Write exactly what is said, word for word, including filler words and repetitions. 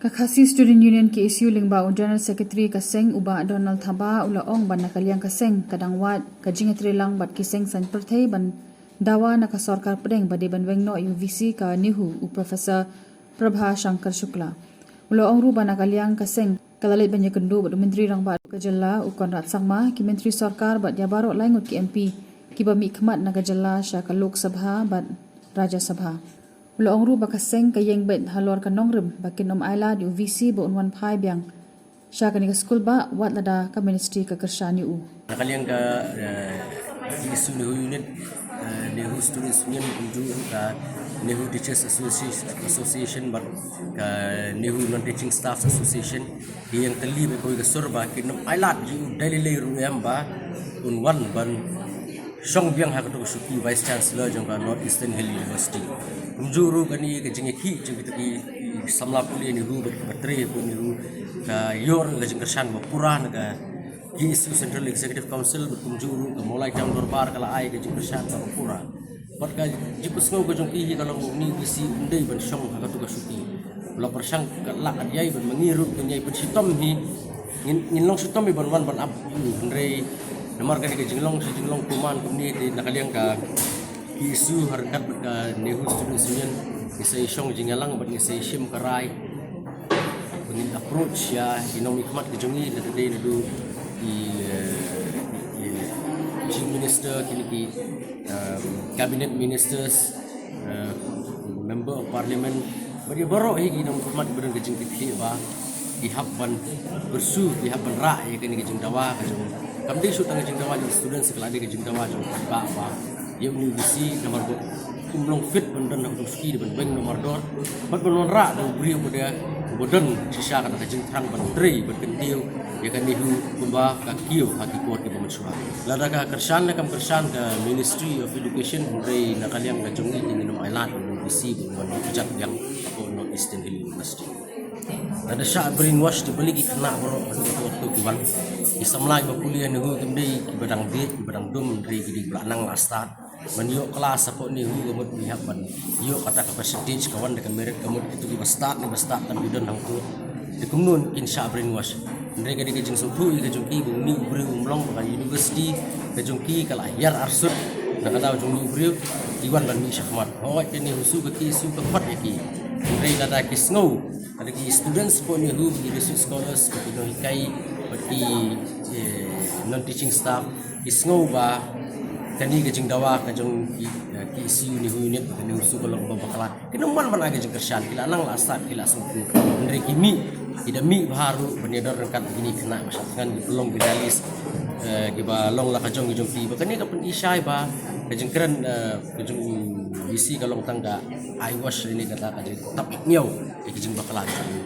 Ka Khasi Student Union K S U lyngba u General Secretary ka seng u Bah Donald Thabah u la ong ba na ka liang ka seng ka dang wad ka jingïatreilang bad ki seng saiñ pyrthei ban dawa na ka sorkar pdeng ba dei ban weng noh ïa u V C ka NEHU u Professor Prabha Shankar Shukla. U la ong ruh ba na ka liang ka seng ka la leit ban ïakynduh bad u Myntri Rangbah ka jylla u Conrad Sangma, ki myntri sorkar bad ïa baroh lai ngut ki M P kiba mih khmat na ka jylla sha ka Lok Sabha bad Rajya Sabha. U la ong ruh ba ka seng ka ïeng beit halor ka nongrim ba kin ym ailad ïa u V C ba un wan phai biang sha kane ka skul ba wat lada ka ministry ka kyrshan ïa u. Na ka liang ka, eh, K S U NEHU unit, eh, NEHU Students Union, kumjuh ka NEHU Teachers Association, Association bad ka NEHU Non Teaching Staffs Association, ki ïeng tylli bad kawei ka sur ba kin ym ailad ïa u dei lei lei ruh em ba un wan ban shong biang ha kato ka shuki Vice Chancellor jong ka North Eastern Hill University. Kumjuh ruh kane ka jingïakhih jong kita ki samla pule NEHU bad kiba trei hapoh NEHU ka ïoh ruh ka jingkyrshan ba pura na ka K S U Central Executive Council bad kumjuh ruh ka Mawlai Town Dorbar ka la ai ka jingkyrshan ba pura. Bad ka jingpynsngew ka jong ki hi ka long ba une u V C um dei ban shong ha kato ka shuki. La pyrshang katba lah katba ïai bad ma ngi ruh ngin ïai pynshitom hi. Ngin, ngin long shitom hi ban wan ban ap ïa u, hynrei namar kane ka jinglong shi jinglong kuman kumne te na ka liang ka K S U ha ryngkat bad ka NEHU Students Union ngi sa ïashong jingïalang bad ngi sa ïashim ka rai. Ngin approach ïa ki nongmihkhmat ka jong ngi, lada dei naduh ki, eh, ki Chief Minister, kine ki, um, Cabinet Ministers, eh, Member of Parliament, bad ïa baroh hi ki nongmihkhmat ba don ka jingkitkhlieh ba ki hap ban pursue, ki hap ban rah ïa kane ka jingdawa ka jong, kam dei shuh tang ka jingdawa jong students, ka la dei ka jingdawa jong paidbah ba ïa une u V C namar ba um long fit ban don ha kato ka shuki, ban weng noh mardor bad ban wanrah da u briew uba dei, uba don shisha kata ka jingthrang ban trei ban kyntiew ïa ka NEHU kumba ka kiew ha ki por kiba mynshuwa. Lada ka kyrshan ne kam kyrshan ka Ministry of Education, hynrei na ka liang ka jong ngi ngin ym ailad ïa une u V C ba un wan kjat biang hapoh North Eastern Hill University. Lada shah brainwash te balei ki khynnah baroh haduh kato kato ki wan. Ki samla kiba pule ha NEHU kim dei kiba dang bieit kiba dang dum, hynrei ki dei kiba la nang la stad ban ïoh klas hapoh NEHU, ka mut ngi hap ban ïoh kata ka percentage ka wan da ka merit, ka mut kito kiba stad ne ba stad tam ki don hangto. Te kumno kin shah brainwash? Hynrei ka dei ka jingsngewthuh ïa ka jong ki ba une u briew um long ba ka university ka jong ki ka la hiar arsut na ka daw jong une u briew, ki wan ban mih shakhmat. Hooid, ka NEHUSU ka KSU ka khot ïa ki. Hynrei lada ki sngew, lada ki students hapoh NEHU, ki research scholars, ki nonghikai bad ki, eh, non teaching staff, ki sngew ba kane ka jingdawa ka jong ki, eh, KSU NEHU unit, ka NEHUSU ka long kaba bakla, kin ym wan ban ai ka jingkyrshan. Ki la nang la stad, ki la sngewthuh. Hynrei ki mih, ki da mih bha ruh ban ïadon ryngkat bad kine ki khynnah ba shah thngan, ki pynlong ki rallies, eh, kiba long la ka jong ki jong ki. Ba kane ka pyni shai ba ka jingkren, eh, ka jong u VC ka long tang ka eyewash, ne kata ka jingtap miaw ïa ka jingbakla ka jong u.